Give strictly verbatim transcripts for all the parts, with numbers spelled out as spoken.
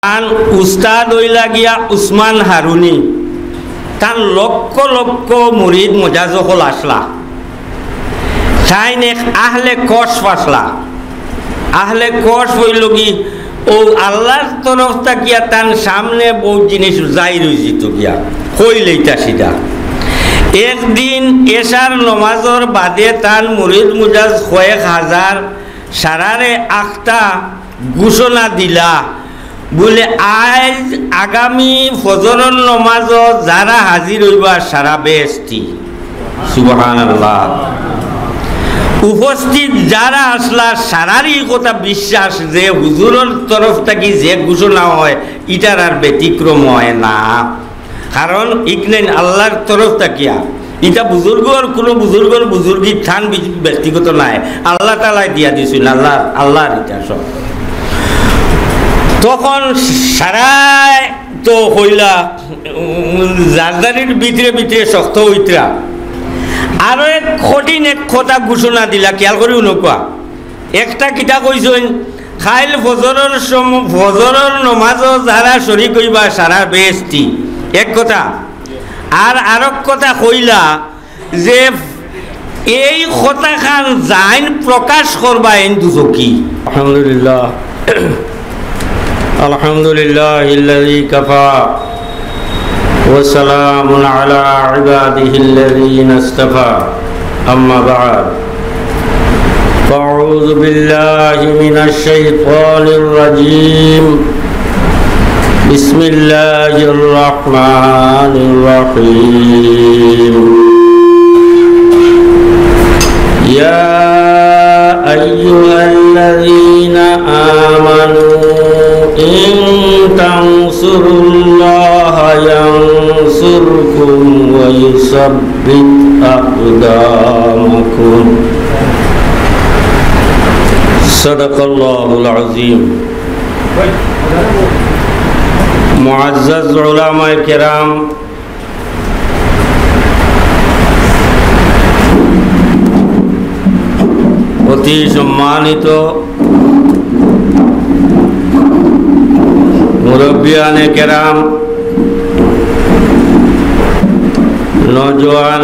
তান উস্তাদ অইলা গিয়া উসমান হারুনি। তান লক্ষ লক্ষ মুরিদ মুজাজ অকল আছলা। তাইন এক আহলে কশফ আছলা। আহলে কশফ অইলো গি, অউ আল্লার তরফ থাকিয়া তান সামনে বউত জিনিস জাহির অইযিতো গিয়া, কইলে ইতা সিধা। একদিন এশার নমাজর বাদে তান মুরিদ মুজাজ কয়েক হাজার সারারে আখতা ঘোষণা দিলা, বুলে, আইজ আগামী ফজরর নমাজো যারা হাজির অইবা সারা বেহেশতি। সুবহানাল্লাহ। উপস্থিত যারা আছলা সারারই কথা বিশ্বাস যে হুজুরর তরফ থাকি যে ঘোষণা অয়, ইটার আর ব্যতিক্রম অয় না। কারণ ইকনাইন আল্লার তরফ থাকিয়া। ইটা বুজুর্গর, কুনু বুজুর্গর বুজুর্গি তান বি-, ব্যক্তিগত নায়, আল্লা তাআলায় দিয়া দিছইন, আল্লার, আল্লার ইটা সব। তখন সারায় তো কইলা, উম, যার যারির ভিতরে ভিতরে শক্ত অইতরা। আরো এক কঠিন এক কথা ঘোষণা দিলা, খিয়াল করি হুনউক্কা। একটা কিতা কইছইন, কাইল ফজরর সম-, ফজরর নমাজো যারা শরিক অইবা সারা বেহেশতি, এক কথা। আর আরক কথা কইলা যে এই কথাখান যাইন প্রকাশ করবা এইন দুজখি। আলহামদুলিল্লাহ। الحمد لله الذي كفى وسلام على عباده الذين اصطفى. أما بعد، فأعوذ بالله من الشيطان الرجيم. بسم الله الرحمن الرحيم. يا أيها الذين آمنوا إن تنصروا الله ينصركم ويثبت أقدامكم. صدق الله العظيم. معزز علماء کرام، অতি সম্মানিত মুরব্বিয়ানে কেরাম, নওজোয়ান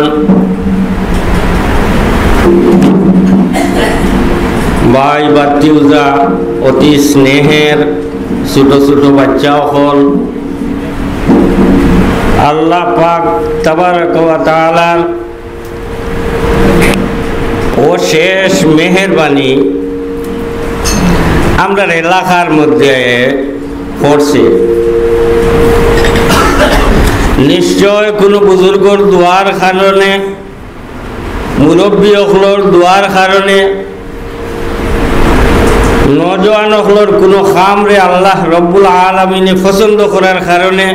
ভাই ভাতিজা, অতি স্নেহের ছোট ছোট বাচ্চা অকল, আল্লাহ পাক তাবারাক ওয়া তাআলার অশেষ মেহেরবানি আমরার এলাকার মধ্যে পড়ছে। নিশ্চয় কুনু বুজুর্গর দোয়ার কারণে, মুরব্বি অকলর দোয়ার কারণে, নওজোয়ান অকলর কুনু কামরে আল্লাহ রব্বুল আলামিনে পছন্দ করার কারণে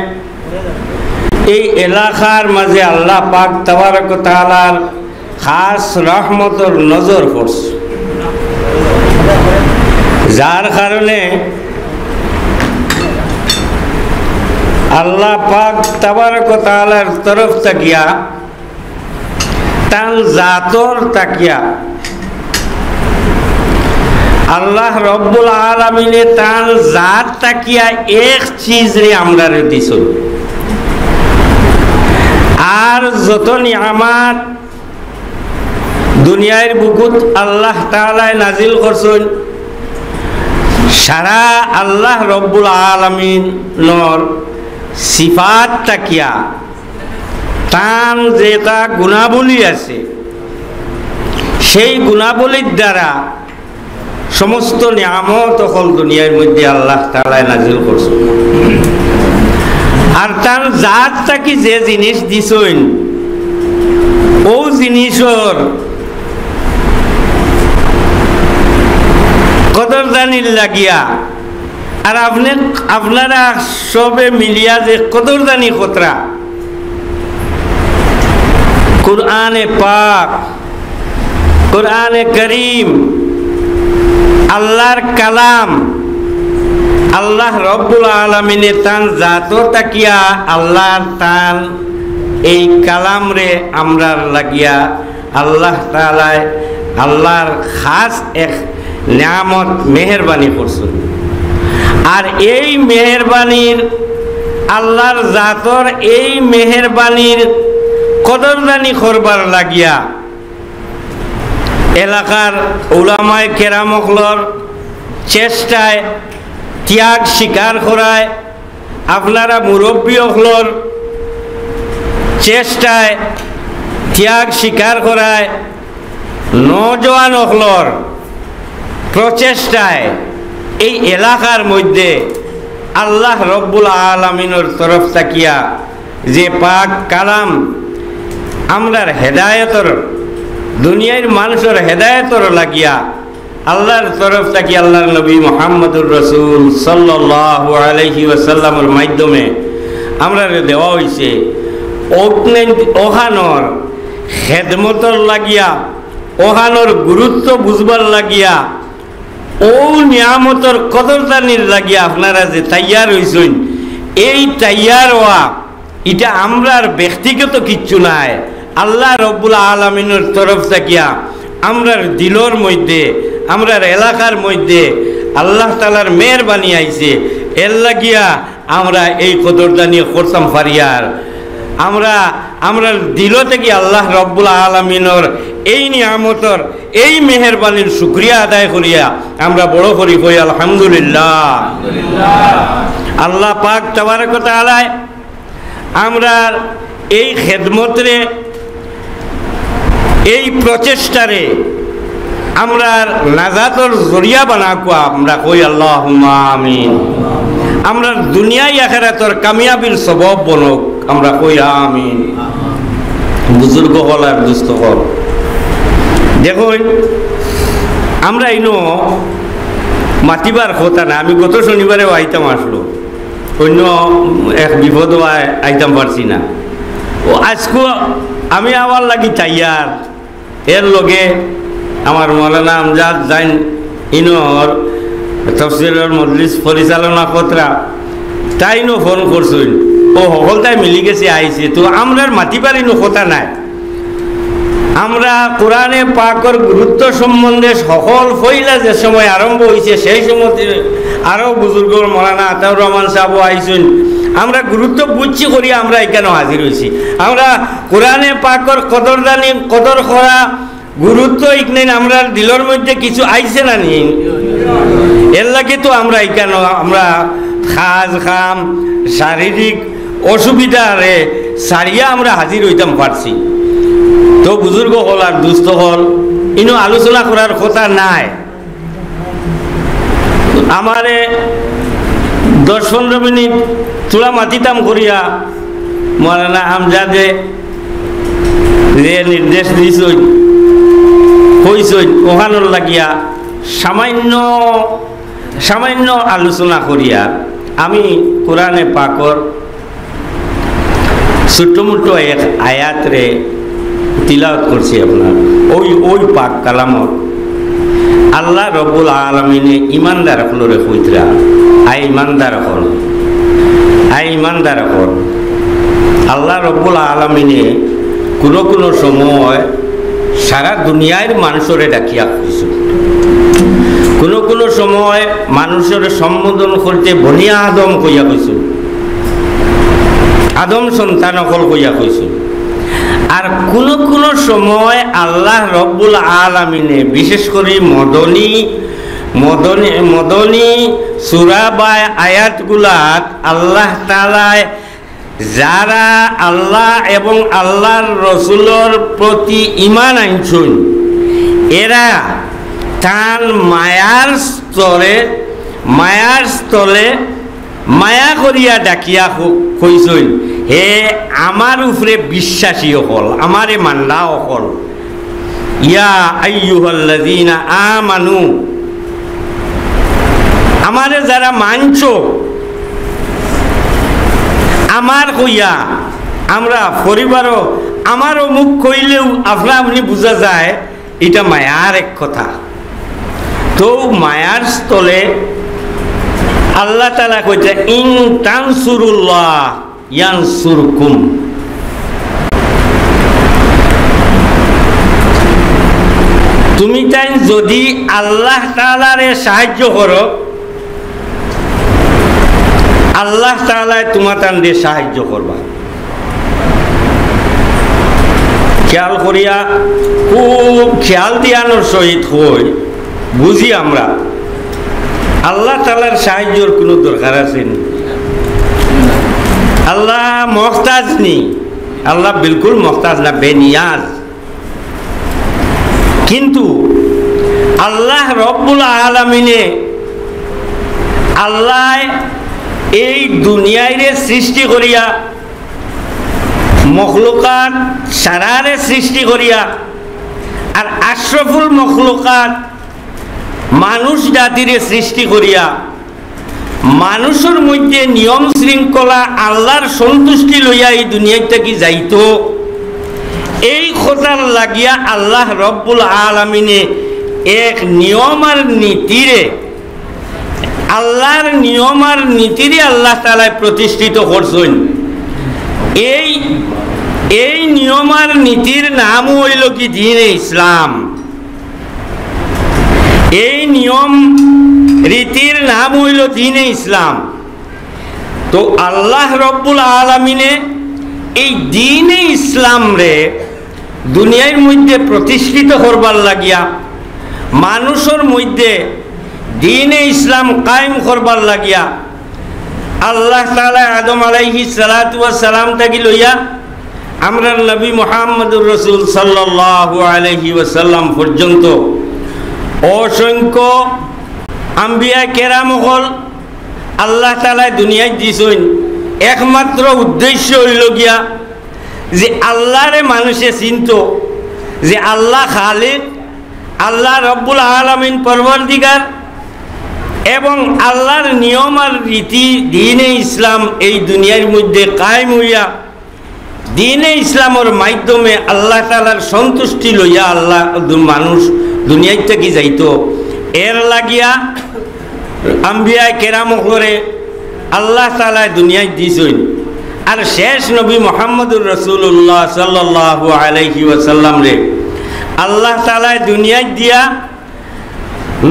এই এলাকার মাঝে আল্লাহ পাক তাবারাক ওয়া তাআলার খাস রহমতর নজর পড়ছে, যার কারণে আল্লাহ পাক তাবারাক ওয়া তাআলার তরফ থাকিয়া তান জাতর থাকিয়া, আল্লাহ রব্বুল আলামিনে তান জাত থাকিয়া এক চিজরে আমরারে দিছইন। আর যত নিয়ামত দুনিয়ার বুকুত আল্লাহ তাআলায় নাজিল করছইন, সারা আল্লাহ রব্বুল আলামিনর সিফাত থাকিয়া তান যেটা গুণাবলী আছে, সেই গুণাবলীর দ্বারা সমস্ত নিয়ামত অকল দুনিয়ার মধ্যে আল্লাহ তাআলায় নাজিল করছইন। আর তান জাত থাকি যে জিনিস দিছইন, অউ জিনিসর কদরদানির লাগিয়া আর আপনে, আপনারা সবে মিলিয়া যে কদরদানি কররা, কুরআনে পাক, কুরআনে করিম, আল্লাহর কালাম, আল্লাহ রব্বুল আলামিনে তান জাত থাকিয়া আল্লাহর তান এই কালামরে আমরার লাগিয়া আল্লাহ তাআলায় আল্লাহর খাস এক নিয়ামত মেহেরবানি করছইন। আর এই মেহেরবানির, আল্লাহর জাতর এই মেহেরবানির কদরদানি করবার লাগিয়া এলাকার উলামায়ে কেরাম অকলর চেষ্টায়, ত্যাগ স্বীকার করায়, আপনারা মুরব্বী অকলর চেষ্টায়, ত্যাগ স্বীকার করায়, নওজোয়ান অকলর প্রচেষ্টায় এই এলাকার মধ্যে আল্লাহ রব্বুল আলামিনর তরফ থাকিয়া যে পাক কালাম আমরার হেদায়েতর, দুনিয়ার মানুষর হেদায়েতর লাগিয়া আল্লাহর তরফ থাকি আল্লাহর নবী মুহাম্মদুর রাসূল সাল্লাল্লাহু আলাইহি ওয়াসাল্লামর মাধ্যমে আমরারে দেওয়া অইছে, অখানর খেদমতর লাগিয়া, অখানর গুরুত্ব বুঝবার লাগিয়া, অউ নিয়ামতর কদরদানির লাগিয়া আপনারা যে তৈয়ার অইছইন, এই তৈয়ার অওয়া ইটা আমরার ব্যক্তিগত কিচ্ছু নায়, আল্লাহ রব্বুল আলামিনর তরফ থাকিয়া আমরার দিলর মধ্যে, আমরার এলাকার মধ্যে আল্লাহ তাআলার মেহেরবানি আইছে। এর লাগিয়া আমরা এই কদরদানি করতাম পারিয়ার। আমরা আমরার দিল থাকি আল্লাহ রব্বুল আলামিনর এই নিয়ামতর, এই মেহেরবানির শুকরিয়া আদায় করিয়া আমরা বড় করি কই আলহামদুলিল্লাহ। আল্লাহ পাক তাবারাক ওয়া তাআলায় আমরার এই খেদমতরে, এই প্রচেষ্টারে আমরার নাজাতর জরিয়া বানাউক্কা, আমরা কই আল্লাহুম্মা আমিন। আমরার দুনিয়া আখেরাতর কামিয়াবির সবব বনউক, আমরা কই আমিন। বুজুর্গ অকল আর দুস্ত অকল, দেখইন, আমরা ইনো মাতিবার কথা না, আমি গত শনিবারেও আইতাম আছলো, অইন্য এক বিপদো আই-, আইতাম পারছি না। অউ আইজকু আমি আওয়ার লাগি তৈয়ার। এর লগে আমার মৌলানা আমজাদ যাইন ইনোর তফসিরর মজলিস পরিচালনা করতরা, তাইনও ফোন করছইন, অউ হকলতায় মিলি গেছে, আইছে। তো আমরার মাতিবার ইনো কথা নাই। আমরা কোরআনে পাকর গুরুত্ব সম্বন্ধে হকল পয়লা যে সময় আরম্ভ অইছে, সেই সময় আরো বুজুর্গ মৌলানা আতাউর রহমান সাহেবও আইছইন। আমরা গুরুত্ব বুঝছি করি আমরা ইকানো হাজির অইছি। আমরা কোরআনে পাকর কদরদানি, কদর করা, গুরুত্ব ইকনাইন আমরার দিলর মধ্যে কিছু আইছে না নি? এর লাগি তো আমরা ইকানো আমরা কাজ কাম, শারীরিক অসুবিধারে ছাড়িয়া আমরা হাজির অইতাম পারছি। তো বুজুর্গ অকল আর দুস্ত অকল, ইনো আলোচনা করার কথা নাই। আমারে দশ পনেরো মিনিট থুড়া মাতিতাম করিয়া মৌলানা আমজাদে যে নির্দেশ দিছইন, কইছইন, অখানর লাগিয়া সামান্য, সামান্য আলোচনা করিয়া আমি কোরআনে পাকর ছোট্ট মোট্ট এক আয়াতরে তিলাওয়াত করছি আপনার। অউ, অউ পাক কালামর আল্লাহ রব্বুল আলামিনে ইমানদার অকলরে কইতরা, "আয় ইমানদার অকল, আয় ইমানদার অকল।" আল্লাহ রব্বুল আলামিনে কুনু কুনু সময় সারা দুনিয়ার মানুষরে ডাকিয়া কইছইন, কুনু কুনু সময় মানুষরে সম্বোধন করতে বনি আদম কইয়া কইছইন, আদম সন্তান অকল কইয়া কইছইন। আর কুনু কুনু সময় আল্লাহ রব্বুল আলামিনে, বিশেষ করি মদনী, মদনী, মদনী সূরা বা আয়াতগুলাত আল্লাহ তাআলায় যারা আল্লাহ এবং আল্লাহর রসুলর প্রতি ঈমান আনছইন, এরা তান মায়ার স্তরে, মায়ার স্থলে মায়া করিয়া ডাকিয়া ক-, কইছইন, "হে আমার উপরে বিশ্বাসী অকল, আমারে মানলা অকল।" ইয়া আইয়ুহাল্লাযীনা আমানু, আমারে যারা মানছো, আমার কইয়া, আমরা পরিবারও, আমার অমুক কইলেউ আপনা আপনি বুঝা যায়, ইটা মায়ার এক কথা। তো মায়ার স্থলে আল্লাহ তাআলা কইতা, "ইন তানসুরুল্লাহ ইয়ানসুরকুম।" তুমি তাইন যদি আল্লাহ তাআলারে সাহায্য করো, আল্লাহ তাআলায় তুমাতানরে সাহায্য করবা। খেয়াল করিয়া, খুব খেয়াল দিয়ানোর সহিত কই, বুঝি আমরা, আল্লাহ তাআলার সাহায্যর কুনু দরকার আছে নি? আল্লাহ মহতাজ নি, আল্লাহ বিলকুল মহতাজ না, বেনিয়াজ। কিন্তু আল্লাহ রব্বুল আলামিনে, আল্লায় এই দুনিয়াইরে সৃষ্টি করিয়া, মখলুকাত সারারে সৃষ্টি করিয়া, আর আশরাফুল মখলুকাত মানুষ জাতিরে সৃষ্টি করিয়া, মানুষর মধ্যে নিয়ম শৃঙ্খলা আল্লাহর সন্তুষ্টি লইয়া এই দুনিয়াত থাকি যাইতো, এই কথার লাগিয়া আল্লাহ রব্বুল আলামিনে এক নিয়ম আর নীতিরে, আল্লাহর নিয়ম আর নীতিরে আল্লাহ তাআলায় প্রতিষ্ঠিত করছইন। এই, এই নিয়ম আর নীতির নাম অইলো কি দ্বীনে ইসলাম। এই নিয়ম রীতির নাম অইলো দ্বীনে ইসলাম। তো আল্লাহ রব্বুল আলামিনে এই দ্বীনে ইসলামরে দুনিয়ার মধ্যে প্রতিষ্ঠিত করবার লাগিয়া, মানুষর মধ্যে দ্বীনে ইসলাম কায়েম করবার লাগিয়া আল্লাহ তাআলা আদম আলাইহিস সালাতু ওয়াস সালাম থাকি লইয়া আমরার নবী মুহাম্মদুর রাসূল সাল্লাল্লাহু আলাইহি ওয়াসাল্লাম পর্যন্ত অসংখ্য আম্বিয়া কেরাম অকল আল্লাহ তাআলায় দুনিয়াত দিছইন। একমাত্র উদ্দেশ্য অইলো গিয়া যে আল্লাহরে মানুষে চিনতো, যে আল্লাহ খালিক, আল্লাহ রব্বুল আলামিন পরওয়ারদিগার, এবং আল্লাহর নিয়ম আর রীতি দ্বীনে ইসলাম এই দুনিয়ার মধ্যে কায়েম অইয়া দ্বীনে ইসলামর মাধ্যমে আল্লাহ তাআলার সন্তুষ্টি লইয়া আল্লাহ দু-, মানুষ দুনিয়াত থাকি যাইতো। এর লাগিয়া আম্বিয়ায়ে কেরাম অকলরে আল্লাহ তাআলায় দুনিয়াত দিছইন। আর শেষ নবী মুহাম্মদুর রাসূলুল্লাহ সাল্লাল্লাহু আলাইহি ওয়াসাল্লামরে আল্লাহ তাআলায় দুনিয়াত দিয়া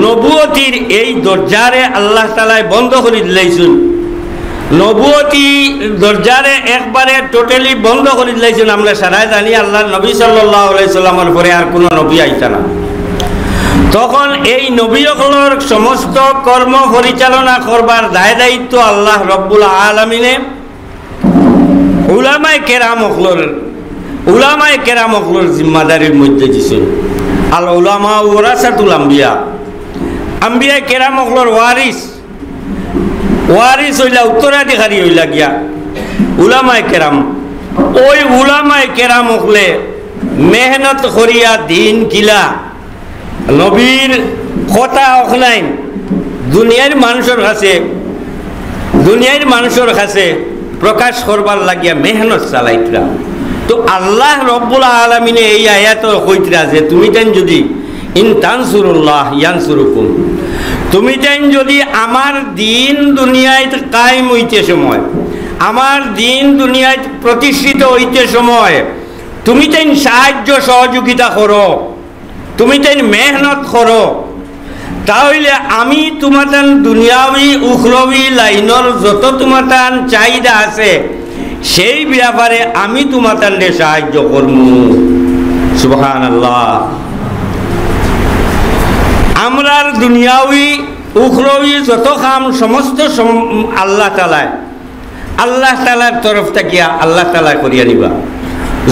নবুয়তির এই দরজারে আল্লাহ তাআলায় বন্ধ করি দিলাইছইন। নবুয়তি দরজারে একবারে totally বন্ধ করি দিলাইছইন। আমরা সারায় জানি আল্লাহর নবী সাল্লাল্লাহু আলাইহি সাল্লামর পরে আর কুনু নবী আইতা না। তখন এই নবী অকলর সমস্ত কর্ম পরিচালনা করবার দায় দায়িত্ব আল্লাহ রব্বুল আলামিনে উলামায়ে কেরাম অকলর, উলামায়ে কেরাম অকলর জিম্মাদারির মধ্যে দিছইন। আল উলামা ওয়ারাসাতুল আম্বিয়া, আম্বিয়ায়ে কেরাম অকলর ওয়ারিস, ওয়ারিস অইলা, উত্তরাধিকারী অইলা গিয়া উলামায়ে কেরাম। ওই উলামায়ে কেরাম অকলে মেহনত করিয়া দ্বীন কিলা নবীর কথা অখনাইন দুনিয়ার মানুষর কাছে, দুনিয়ার মানুষর কাছে প্রকাশ করবার লাগিয়া মেহনত চালাইতরা। তো আল্লাহ রব্বুল আলামিনে এই আয়াতো কইতরা যে, "তুমি তাইন যদি, ইন তানসুরুল্লাহ ইয়ানসুরুকুম, তুমি তাইন যদি আমার দ্বীন দুনিয়াত কায়েম অইতে সময়, আমার দ্বীন দুনিয়াত প্রতিষ্ঠিত অইতে সময় তুমি তাইন সাহায্য সহযোগিতা করো, তুমি তাইন মেহনত করো, তা অইলে আমি তুমাতান দুনিয়াবি উখরবি লাইনর যত তুমাতান চাহিদা আছে, সেই ব্যাপারে আমি তুমাতানরে সাহায্য করমু।" সুবহানাল্লাহ। আমরার দুনিয়াবি উখরবি যত কাম সমস্ত সম-, আল্লাহ তাআলায় আল্লাহ তাআলার তরফ থাকিয়া আল্লাহ তাআলা করিয়া নিবা।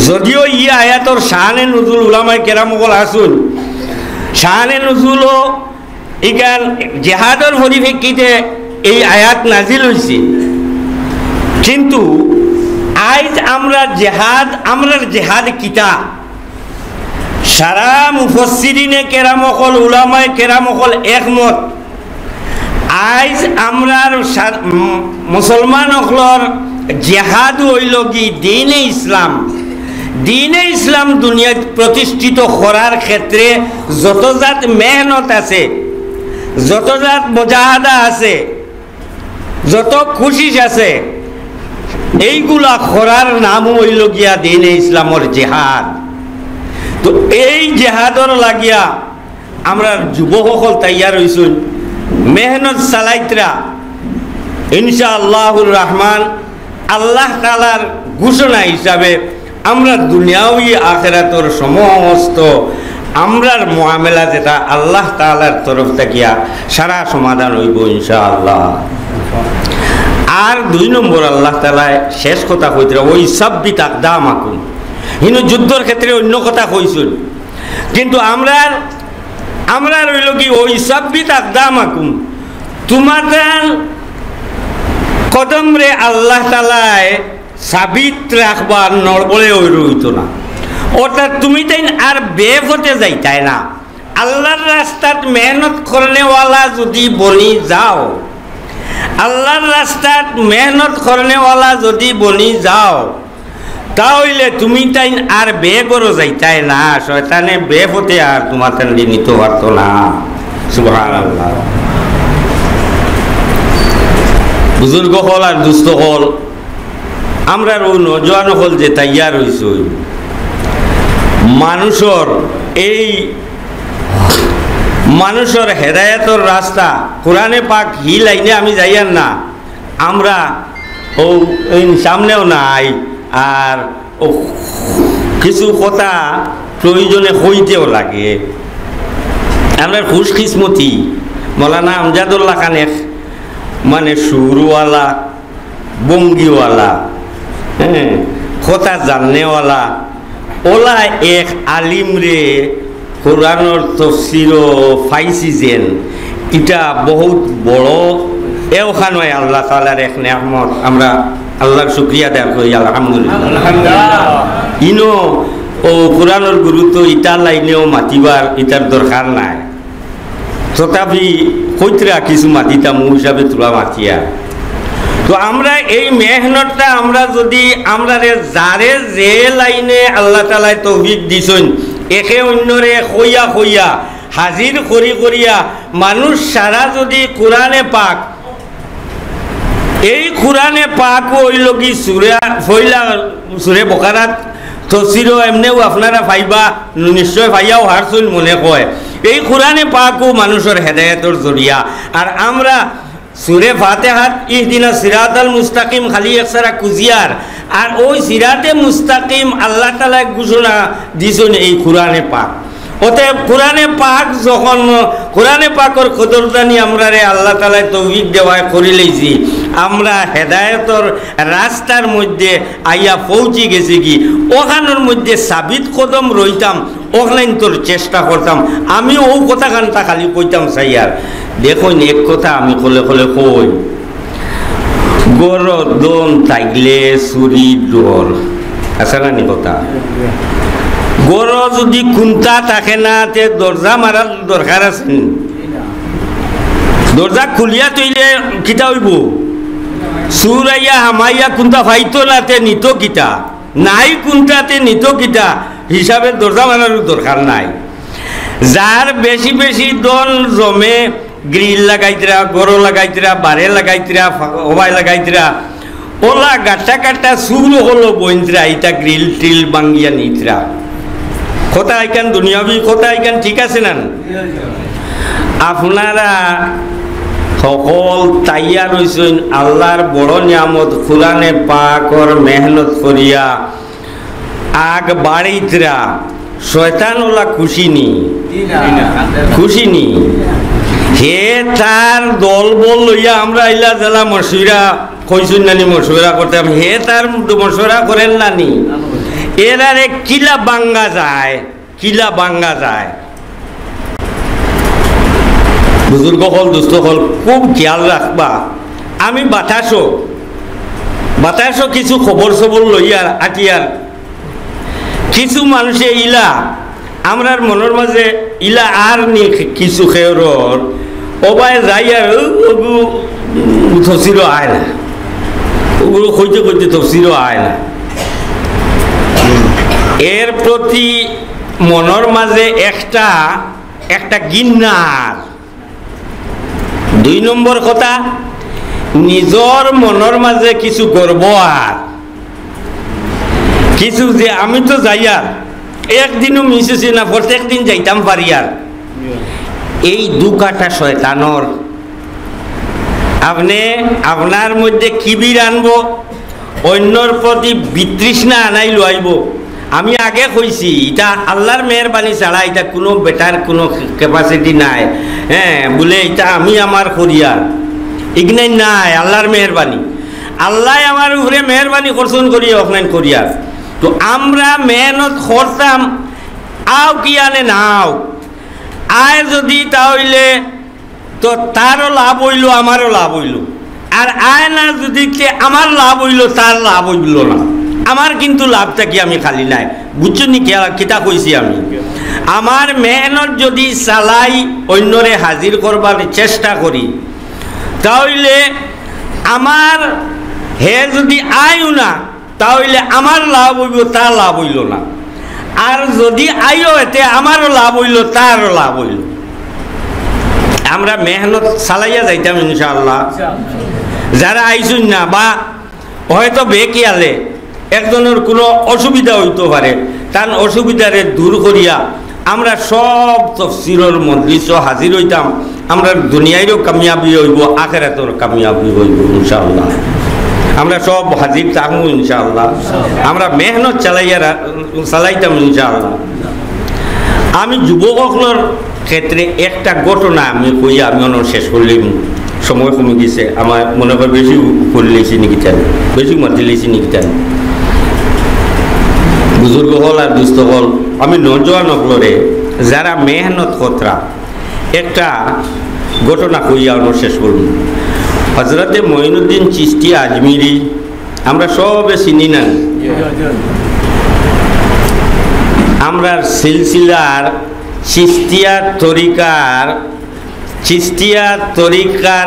যদিও ই আয়াতর শানে নুজুল উলামায়ে কেরাম অকল আছইন, শানে নুজুলও ইখান জেহাদর পরিপ্রেক্ষিতে এই আয়াত নাজিল অইছে। কিন্তু আইজ আমরা জেহাদ, আমরার জেহাদ কিতা? সারা মুফাসসিরিনে কেরাম অকল, উলামায়ে কেরাম অকল একমত। আইজ আমরার সা-, উম, মুসলমান অকলর জেহাদ অইলো কি দ্বীনে ইসলাম। দ্বীনে ইসলাম দুনিয়াত প্রতিষ্ঠিত করার ক্ষেত্রে যত জাত মেহনত আছে, যত জাত মুজাহাদা আছে, যত কোশিশ আছে, এইগুলা করার নাম অইলো গিয়া দ্বীনে ইসলামর জেহাদ। তো এই জেহাদর লাগিয়া আমরার যুবক অকল তৈয়ার অইছইন, মেহনত চালাইতরা। ইনশাআল্লাহুর রহমান, আল্লাহ তাআলার ঘোষণা হিসাবে আমরা দুনিয়াবি আখেরাতর সমস্ত আমরার মুআমেলা যেটা আল্লাহ তাআলার তরফ থাকিয়া সারা সমাধান অইবো ইনশাআল্লাহ। আর দুই নম্বর আল্লাহ তাআলায় শেষ কথা কইতরা, "ওয়া ইউসাব্বিত আকদামাকুম।" হিনু যুদ্ধর ক্ষেত্রে অন্য কথা কইছইন, কিন্তু আমরার, আমরার অইলো কি, "ওয়া ইউসাব্বিত আকদামাকুম", তুমাতান কদমরে আল্লাহ তাআলায় সাবিত রাখবা, নড়বড়ে অই রইতো না। অর্থাৎ তুমি তাইন আর বেপথে যাইতায় না। আল্লাহর রাস্তাত মেহনত করনেওয়ালা যদি বনি যাও, আল্লাহর রাস্তাত মেহনত করনেওয়ালা যদি বনি যাও, তা অইলে তুমি তাইন আর বেগরো যাইতায় না, শয়তানে বেপথে আর তুমাতানরে নিতো পারতো না। সুবহানাল্লাহ। বুজুর্গ অকল আর দুস্ত অকল, আমরার অউ নওজোয়ান অকল যে তৈয়ার অইছইন, মানুষর এই, মানুষর হেদায়েতর রাস্তা, কোরআনে পাক হি লাইনে আমি যাইয়ার না, আমরা অউ এই সামনেও নাই, আর অউ কিছু কথা প্রয়োজনে কইতেও লাগে। আমরার খুশকিসমতি, মৌলানা আমজাদুল্লাহ খান এক মানে সুরওয়ালা, ভঙ্গিওয়ালা, হ্যাঁ, কথা জাননেওয়ালা, অলা এক আলিমরে কোরআনর তফসিরও পাইছি যেন, ইটা বহুত বড়, এওখানও আল্লাহ তাআলার এক নেয়ামত। আমরা আল্লাহর শুকরিয়া আদায় করি, আলহামদুলিল্লাহ। ইনো অউ কোরআনর গুরুত্ব ইতার লাইনেও মাতিবার ইতার দরকার নাই। তথাপি কইতরা কিছু মাতিতাম, অউ হিসাবে থুড়া মাতিয়া। তো আমরা এই মেহনতটা আমরা যদি আমরারে যারে যে লাইনে আল্লাহ তাআলায় তৌফিক দিছইন, একে অইন্যরে কইয়া কইয়া, হাজির করি করিয়া মানুষ সারা যদি কোরআনে পাক, এই কোরআনে পাক অইলো কি সুরা, পয়লা সুরে বকারাত, তফসিরও এমনেও আপনারা পাইবা, নিশ্চয় পাইয়াও হারছইন মনে কয়। এই কোরআনে পাকও মানুষর হেদায়েতর জরিয়া। আর আমরা সুরে ফাতিহাত ইহদিনা সিরাতাল মুস্তাকিম খালি এক সারা কুজিয়ার, আর অউ সিরাতে মুস্তাকিম আল্লাহ তাআলায় ঘোষণা দিছইন এই কোরআনে পাক। অতএব কোরআনে পাক যখন, কোরআনে পাকর কদরদানি আমরারে আল্লাহ তাআলায় তৌফিক দেওয়ায় করিলাইছি, আমরা হেদায়েতর রাস্তার মধ্যে আইয়া পৌঁছি গেছি কি, অখানর মধ্যে সাবিত কদম রইতাম, অখানতর চেষ্টা করতাম। আমি অউ কথাখানতা খালি কইতাম চাইয়ার। দেখইন, এক কথা আমি কলে কলে কই, ঘরো ধন থাকলে চুরির ডর। আছে না নি কথা? ঘরো যদি কুন্তা থাকে না, তে দরজা মারার দরকার আছে নি? দরজা খুলিয়া থইলে কিতা অইবো? চুর আইয়া হামাইয়া কুন্তা পাইতো না, তে নিতো কিতা? নাই কুন্তা, তে নিতো কিতা? হিসাবে দরজা মারার দরকার নাই। যার বেশি বেশি ধন জমে, গ্রিল লাগাইতরা, ঘরো লাগাইতরা, বারে লাগাইতরা, হবায় লাগাইতরা, অলা গাট্টা গাট্টা চুর অকলও বইনতরা, ইতা গ্রিল টিল ভাঙ্গিয়া নিতরা। কথা ইখান দুনিয়াবি, কথা ইখান ঠিক আছে না? আপনারা হকল তৈয়ার অইছইন আল্লাহর বড় নিয়ামত কোরআনে পাকর মেহনত করিয়া, আগ বাড়িতরা, শয়তান অলা খুশি নি? খুশি নি? হে তার দলবল লইয়া আমরা ইলা যেলা মশওরা কইছইন না নি, মশওরা করতাম, হে তার মশওরা করের না নি? এরারে কিলা ভাঙ্গা যায়, কিলা ভাঙ্গা যায়। বুজুর্গ অকল, দুস্ত অকল, খুব খেয়াল রাখবা। আমি বাতাসো, বাতাসো কিছু খবর সবর লইয়ার আটিয়ার। কিছু মানুষে ইলা, আমরার মনর মাঝে ইলা আর নি কিছু খেয়রর, অবায় যাইয়ার, ও, ওগু, উম, তফসিরও আয় না। ওগুলো কইতে কইতে তফসিরও আয় না। এর প্রতি মনর মাঝে একটা, একটা ঘিন্না আর। দুই নম্বর কথা, নিজর মনর মাঝে কিছু গর্ব আর কিছু যে আমি তো যাইয়ার, একদিনও মিস অইছে না, প্রত্যেক দিন যাইতাম পারিয়ার। এই দুকাটা শয়তানর। আপনে আপনার মধ্যে কিবির আনবো, অন্যর প্রতি বিতৃষ্ণা আনাই লইবো। আমি আগে কইছি, ইটা আল্লার মেহেরবানি ছাড়া ইটা কুনু বেটার কুনু capacity নাই। হ্যাঁ, বুলে ইটা আমি আমার করিয়ার, ইগনাইন নায়, আল্লার মেহেরবানি। আল্লায় আমার উপরে মেহেরবানি করছইন করিয়া, অখনাইন করিয়ার। তো আমরা মেহনত করতাম, আও কি আনে নাও, আয় যদি তা অইলে তো তারও লাভ অইলো, আমারও লাভ অইলো। আর আয় না যদি তে আমার লাভ অইলো, তার লাভ অইলো না। আমার কিন্তু লাভ থাকি আমি খালি নায়। বুঝছইন নি কিয়া-, কিতা কইছি আমি? আমার মেহনত যদি চালাই, অন্যরে হাজির করবার চেষ্টা করি, তা অইলে আমার, হে যদি আয়ও না, তা অইলে আমার লাভ অইবো, তার লাভ অইলো না। আর যদি আইও, এতে আমারও লাভ অইলো, তারও লাভ অইলো। আমরা মেহনত চালাইয়া যাইতাম ইনশাআল্লাহ। যারা আইছইন না বা হয়তো বেখিয়ালে একজনর কুনু অসুবিধা অইতো পারে, তান অসুবিধারে দূর করিয়া আমরা সব তফসিরর মজলিসো হাজির অইতাম। আমরা দুনিয়ারও কামিয়াবি অইবো, আখেরাতর কামিয়াবি অইবো ইনশাআল্লাহ। আমরা সব হাজির থাকমু ইনশাআল্লাহ। আমরা মেহনত চালাইয়া রা-, চালাইতাম ইনশাআল্লাহ। আমি যুবক অকলর ক্ষেত্রে একটা ঘটনা আমি কইয়া আমি অনো শেষ করলিমু। সময় কমি গেছে, আমার মনে হয় বেশি করিলিছি নি কিতা, বেশি মাতিলিছি নি কিতা। বুজুর্গ অকল আর দুস্ত অকল, আমি নওজোয়ান অকলরে যারা মেহনত করতরা, একটা ঘটনা কইয়া অনো শেষ করমু। হজরতে মঈনুদ্দিন চিশতি আজমিরি আমরা সবে চিনি না? আমরার সিলসিলার চিশতিয়া তরিকার, চিশতিয়া তরিকার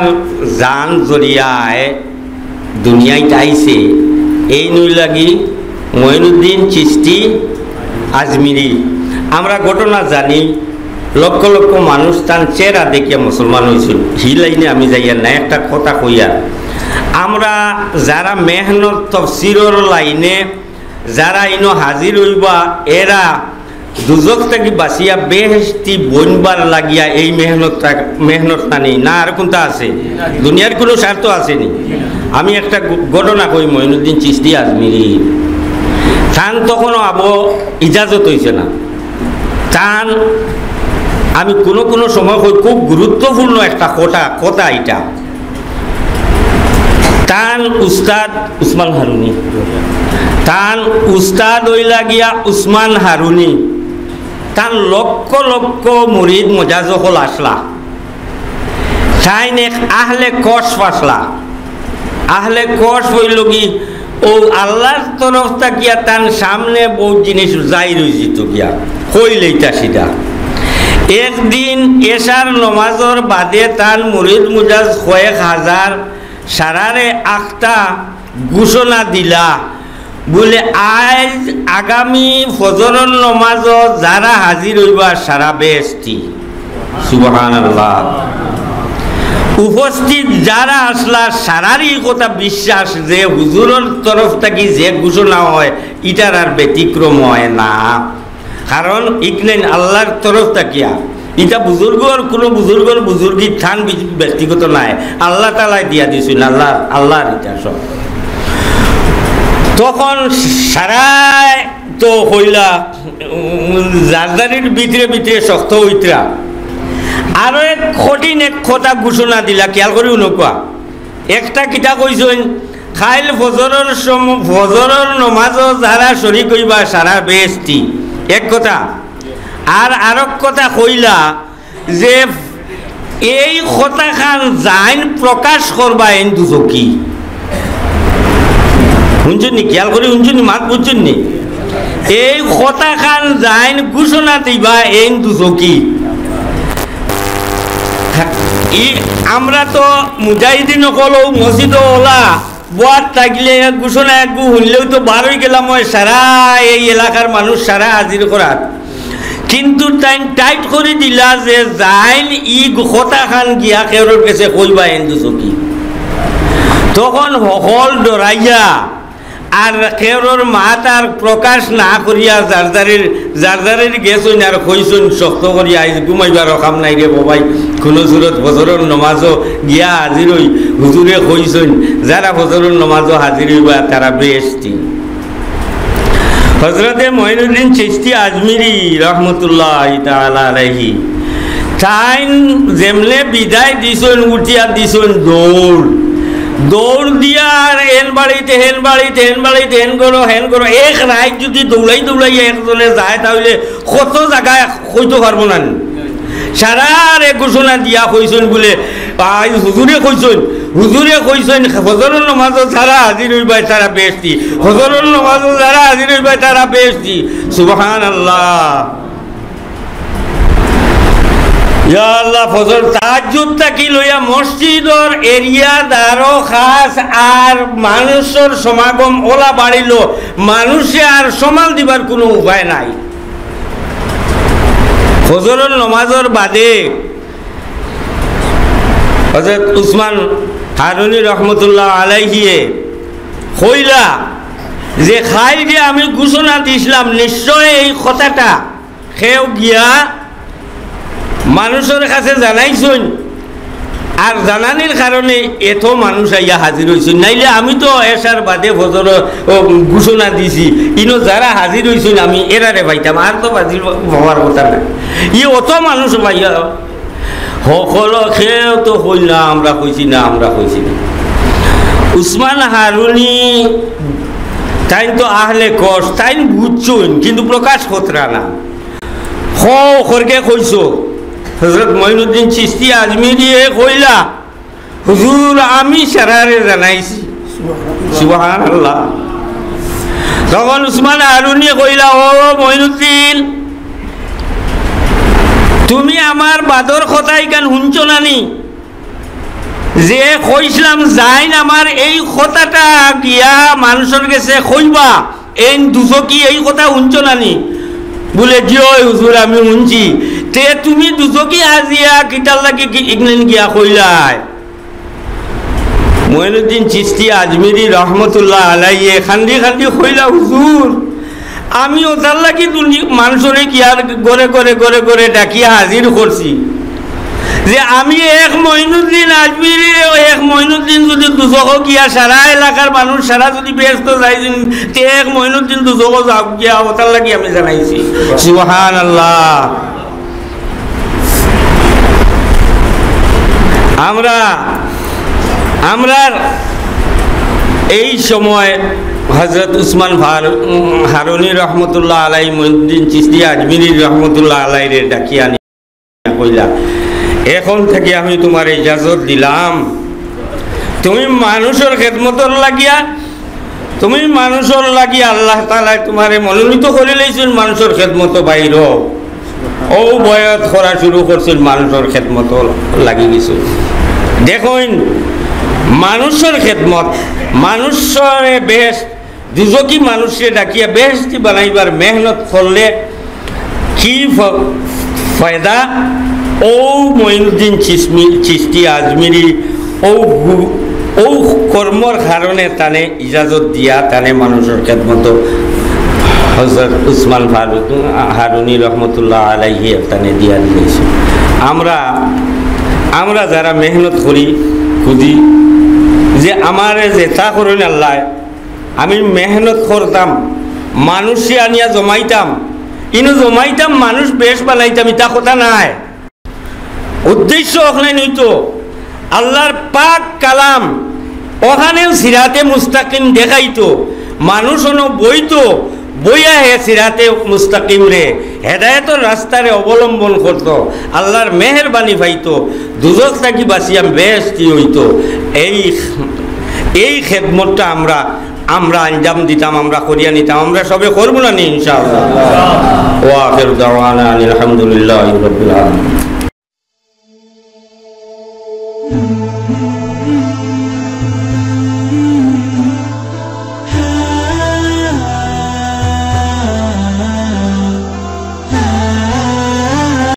জান জরিয়ায় দুনিয়াত আইছে, এইন অইলাগি মঈনুদ্দিন চিশতি আজমিরি। আমরা ঘটনা জানি, লক্ষ লক্ষ মানুষ তান চেহারা দেখিয়া মুসলমান অইছিল। হি লাইনে আমি যাইয়ার না, একটা কথা কইয়ার। আমরা যারা মেহনত তফসিরর লাইনে, যারা ইনো হাজির অইবা, এরা দুজখ থাকি বাঁচিয়া বেহেশতি বনবার লাগিয়া এই মেহনত থাক-, মেহনত নানি না আর কুনটা আছে? দুনিয়ার কুনু স্বার্থ আছে নি? আমি একটা ঘ-, ঘটনা কই, মঈনুদ্দিন চিশতি আজমিরি, তান তখনও আবো ইজাজত অইছে না। তান, আমি কুনু কুনু সময় কই, খুব গুরুত্বপূর্ণ একটা কথা, কথা ইটা। তান উস্তাদ উসমান হারুনি, তান উস্তাদ অইলা গিয়া উসমান হারুনি, তান লক্ষ লক্ষ মুরিদ মুজাজ অকল আছলা। তাইন এক আহলে কশফ আছলা। আহলে কশফ অইলো কি, অউ আল্লার তরফ থাকিয়া তান সামনে বউত জিনিস জাহির অইযিতো গিয়া, কইলে ইটা সিধা। একদিন এশার নমাজর বাদে তান মুরিদ মুজাজ কয়েক হাজার সারারে আখতা ঘোষণা দিলা, বুলে, আইজ আগামী ফজরর নমাজো যারা হাজির অইবা সারা বেহেশতি। সুবহানাল্লাহ। উপস্থিত যারা আছলা সারারই কথা বিশ্বাস যে হুজুরর তরফ থাকি যে ঘোষণা অয়, ইটার আর ব্যতিক্রম অয় না। কারণ ইকনাইন আল্লার তরফ থাকিয়া, ইটা বুজুর্গর, কুনু বুজুর্গর বুজুর্গি থান বি-, ব্যক্তিগত নায়, আল্লা তাআলায় দিয়া দিছইন, আল্লার, আল্লার ইটা সব। তখন সারায় তো কইলা, উম, যার যারির ভিতরে ভিতরে শক্ত অইতরা। আরো এক কঠিন এক কথা ঘোষণা দিলা, খেয়াল করি হুনউক্কা। একটা কিতা কইছইন, কাইল ফজরর সম-, ফজরর নমাজো যারা শরিক অইবা সারা বেহেশতি, এক কথা। আর আরক কথা কইলা যে এই কথাখান যাইন প্রকাশ করবা এইন দুজখি। হুনছইন নি? খেয়াল করি হুনছইন নি? মাত বুঝছইন নি? এই কথাখান যাইন ঘোষণা দিবা এইন দুজখি। ই আমরা তো মুজাহিদিন অকল অউ মসজিদো অলা বওয়াত থাকলে এক ঘোষণা একগু হুনলেউ তো বারই গেলাম অয় সারা এই এলাকার মানুষ সারা হাজির করাত। কিন্তু তাইন টাইট করি দিলা যে যাইন ই কথাখান গিয়া কেউরর গেছে কইবা এইন দুজখি। তখন হকল ডরাইয়া আর কেউরর মাত আর প্রকাশ না করিয়া যার যারের, যার যারের গেছইন আর কইছইন শক্ত করিয়া, "আইজ ঘুমাইবার কাম নাই রে বাবাই, কুনু সুরত ফজরর নমাজো গিয়া হাজির অই।" হুজুরে কইছইন, "যারা ফজরর নমাজো হাজির অইবা তারা বেহেশতি।" হজরতে মঈনুদ্দিন চিশতি আজমিরি রহমতুল্লাহি তাআলা আলাইহি, তাইন যেমনে বিদায় দিছইন, উঠিয়া দিছইন দৌড়। দৌড় দিয়া আর এন বাড়িতে, হেন বাড়িতে, হেন বাড়িতে, হেন করো, হেন করো। এক রাইত যুদি দৌড়াই দৌড়াই একজনে যায়, তাইলে কত জাগায় কইতো পারবো না নি? সারারে ঘোষণা দিয়া কইছইন বুলে, আইজ হুজুরে কইছইন, হুজুরে কইছইন, "ফজরর নমাজো যারা হাজির অইবায় তারা বেহেশতি, ফজরর নমাজো যারা হাজির অইবায় তারা বেহেশতি।" সুবহানাল্লাহ। ইয়া আল্লাহ, ফজর তাহাজ্জুদ থাকি লইয়া মসজিদর এরিয়া দারো খাস আর মানুষর সমাগম ওলা বাড়িলো, মানুষে আর সামাল দিবার কুনু উপায় নাই। ফজরর নমাজর বাদে হযরত উসমান হারুনি রহমতুল্লাহ আলাইহিয়ে কইলা যে, "খাই যে আমি ঘোষণা দিছলাম, নিশ্চয় এই কথাটা কেউ গিয়া মানুষর কাছে জানাইছইন, আর জানানির কারণে এত মানুষ আইয়া হাজির অইছইন, নাইলে আমি তো এশার বাদে ফজর, ও, ঘোষণা দিছি, ইনো যারা হাজির অইছইন আমি এরারে পাইতাম, আর তো হাজির হওয়ার কথা না।" ই অত মানুষ পাইয়া হকল কেউ তো কইলা, "আমরা কইছি না, আমরা কইছি না।" উসমান হারুনি তাইন তো আহলে কস, তাইন বুঝছইন, কিন্তু প্রকাশ করতরা না। হকলরে কইছো। হযরত মঈনুদ্দিন চিশতি আজমিরিয়ে কইলা, "হুজুর, আমি সারারে জানাইছি।" সুবহানাল্লাহ। তখন উসমান হারুনিয়ে কইলা, "ও মঈনুদ্দিন, তুমি আমার বাদর কথা ইখান হুনছো না নি? যে কইছলাম, যাইন আমার এই কথাটা গিয়া মানুষর গেছে কইবা, এইন দুজকি, এই কথা হুনছো না নি?" বুলে, "জি অয় হুজুর, আমি হুনছি।" "তে তুমি দুজকি হাজিয়া কিতার লাগি কি ইগনেন গিয়া কইলায়?" মঈনুদ্দিন চিশতি আজমিরি রহমতুল্লাহ আলাইহি কান্দি কান্দি কইলা, "হুজুর, আমি অতার লাগি দুনি-, মানষরে গিয়া ঘরে ঘরে ঘরে ঘরে ডাকিয়া হাজির করছি যে আমি এক মঈনুদ্দিন আজমিরি, এক মঈনুদ্দিন যুদি দুজখো গিয়া সারা এলাকার মানুষ সারা যুদি বেহেস্তো যাইছইন, তে এক মঈনুদ্দিন দুজখো যাউক গিয়া, অতার লাগি আমি জানাইছি।" সুবহানাল্লাহ। আমরা, আমরার এই সময় হযরত উসমান ফার-, উম, হারুনি রহমতুল্লাহ আলাই, মঈনুদ্দিন চিশতি আজমিরি রহমতুল্লাহ আলাইরে ডাকিয়া আনিয়া কইলা, "এখন থাকি আমি তুমারে ইজাজত দিলাম, তুমি মানুষর খেদমতর লাগিয়া, তুমি মানুষর লাগিয়া আল্লাহ তাআলায় তুমারে মনোনীত করিলাইছইন, মানুষর খেদমতো বাইরও।" অউ বয়ত করা শুরু করছইন, মানুষর খেদমতো লাগি গেছইন। দেখইন, মানুষর খেদমত, মানুষরে বেহেস্ত, দুজকি মানুষরে ডাকিয়া বেহেস্তি বানাইবার মেহনত করলে কি ফ-, ফায়দা? অউ মঈনুদ্দিন চিশমি-, চিশতি আজমিরি অউ গু-, অউ কর্মর কারণে তানে ইজাজত দিয়া তানে মানুষর খেদমতো হযরত উসমান ফারুক, হারুনি রহমতুল্লাহ আলাইহি তানে দিয়া দিলাইছে। আমরা, আমরা যারা মেহনত করি, খুঁজি যে আমারে যেতা করইন আল্লায়, আমি মেহনত করতাম, মানুষরে আনিয়া জমাইতাম, ইনো জমাইতাম, মানুষ বেশ বানাইতাম, ইতা কথা নায়। উদ্দেশ্য অখান অইতো, আল্লার পাক কালাম অখানেউ সিরাতে মুস্তাকিম দেখাইতো, মানুষ অনো বইতো, বইয়া হে সিরাতে মুস্তাকিমরে, হেদায়েতর রাস্তারে অবলম্বন করতো, আল্লার মেহেরবানি পাইতো, দুজখ থাকি বাঁচিয়া বেহেস্তি অইতো। এই, এই খেদমতটা আমরা আমরা আঞ্জাম দিতাম, আমরা করিয়া নিতাম, আমরা সবে করবো না নি ইনশাআল্লাহ। ওয়া আখিরু দাওয়ানা আনিল হামদুলিল্লাহি রাব্বিল আলামিন।